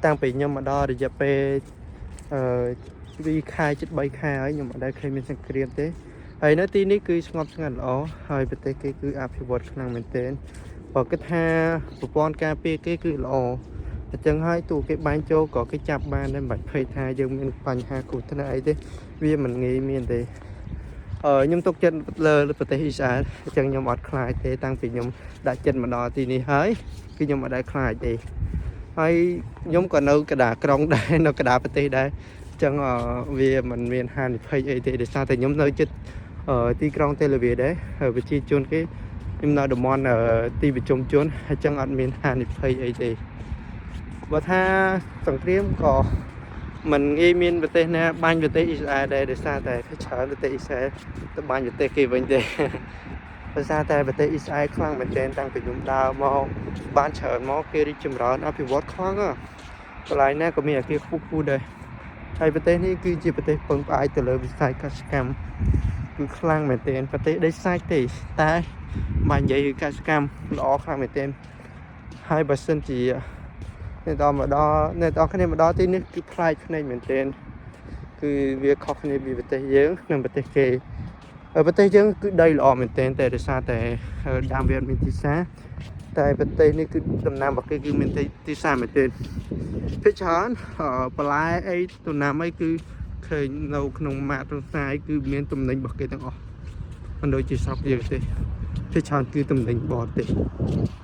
តាំងពីខ្ញុំមកដល់រយៈពេលអឺ2ខែជិត3ខែហើយខ្ញុំអត់ដែលឃើញមានសង្គ្រាមទេហើយនៅទីនេះគឺស្ងប់ស្ងាត់ល្អហើយប្រទេសគេគឺអភិវឌ្ឍខ្លាំងមែនទែនបើគិតថាប្រព័ន្ធការពារគេគឺល្អអញ្ចឹងហើយទូគេបាញ់ចូលក៏គេចាប់បានដែរមិនបាច់ភ័យថាយើងមានបញ្ហាគ្រោះថ្នាក់អីទេវាមិនងាយមានទេអឺខ្ញុំទុកចិត្តលើប្រទេសអ៊ីស្រាអែលអញ្ចឹងខ្ញុំអត់ខ្លាចទេតាំងពីខ្ញុំដាក់ចិត្តមកដល់ទីនេះហើយគឺខ្ញុំអត់ដែលខ្លាចទេហើយខ្ញុំក៏នៅកណ្ដាលក្រុងដែរនៅកណ្ដាលប្រទេសដែរអញ្ចឹងអឺវាមិនមានហានិភ័យអីទេដោយសារតែខ្ញុំនៅជិតអឺទីក្រុងតេលាវីវដែរហើយប្រជាជនគេខ្ញុំនៅតំបន់អឺទីប្រជុំជនអញ្ចឹងអត់មានហានិភ័យអីទេបើថាសង្គ្រាមក៏មិនងាយមានប្រទេសណាបាញ់ប្រទេសអ៊ីស្រាអែលដែរដោយសារតែភាគច្រើនប្រទេសអ៊ីស្រាអែលទៅបាញ់ប្រទេសគេវិញទេ ដោយសារតែប្រទេសអ៊ីស្រាអែលខ្លាំងមែនទែនតាំងពីខ្ញុំដើរមកបានច្រើនមកគេរីកចម្រើនអភិវឌ្ឍខ្លាំងណាស់កន្លែងណាក៏មានអគារខ្ពស់ខ្ពស់ដែរហើយប្រទេសនេះគឺជាប្រទេសពឹងផ្អែកទៅលើវិស័យកសិកម្មគឺខ្លាំងមែនទែនប្រទេសដីសាច់ទេតែបើនិយាយកសិកម្មល្អខ្លាំងមែនទែនហើយបើសិនជាអ្នកដល់មកដល់អ្នកទាំងអស់គ្នាមកដល់ទីនេះគឺប្លែកភ្នែកមែនទែនគឺវាខុសគ្នាពីប្រទេសយើងនិងប្រទេសគេហើយប្រទេសយើងគឺដីល្អមែនទែនតែដោយសារតែដើមវាអត់មានទីផ្សារតែប្រទេសនេះគឺដំណាំរបស់គេគឺមានទីផ្សារមែនទែនភាគច្រើនអឺបន្លែអីដំណាំអីគឺឃើញនៅក្នុងម៉ាកក្នុងផ្សារអីគឺមានទំនិញរបស់គេទាំងអស់មិនដូចជាស្រុកយើងទេភាគច្រើនគឺទំនិញបរទេស។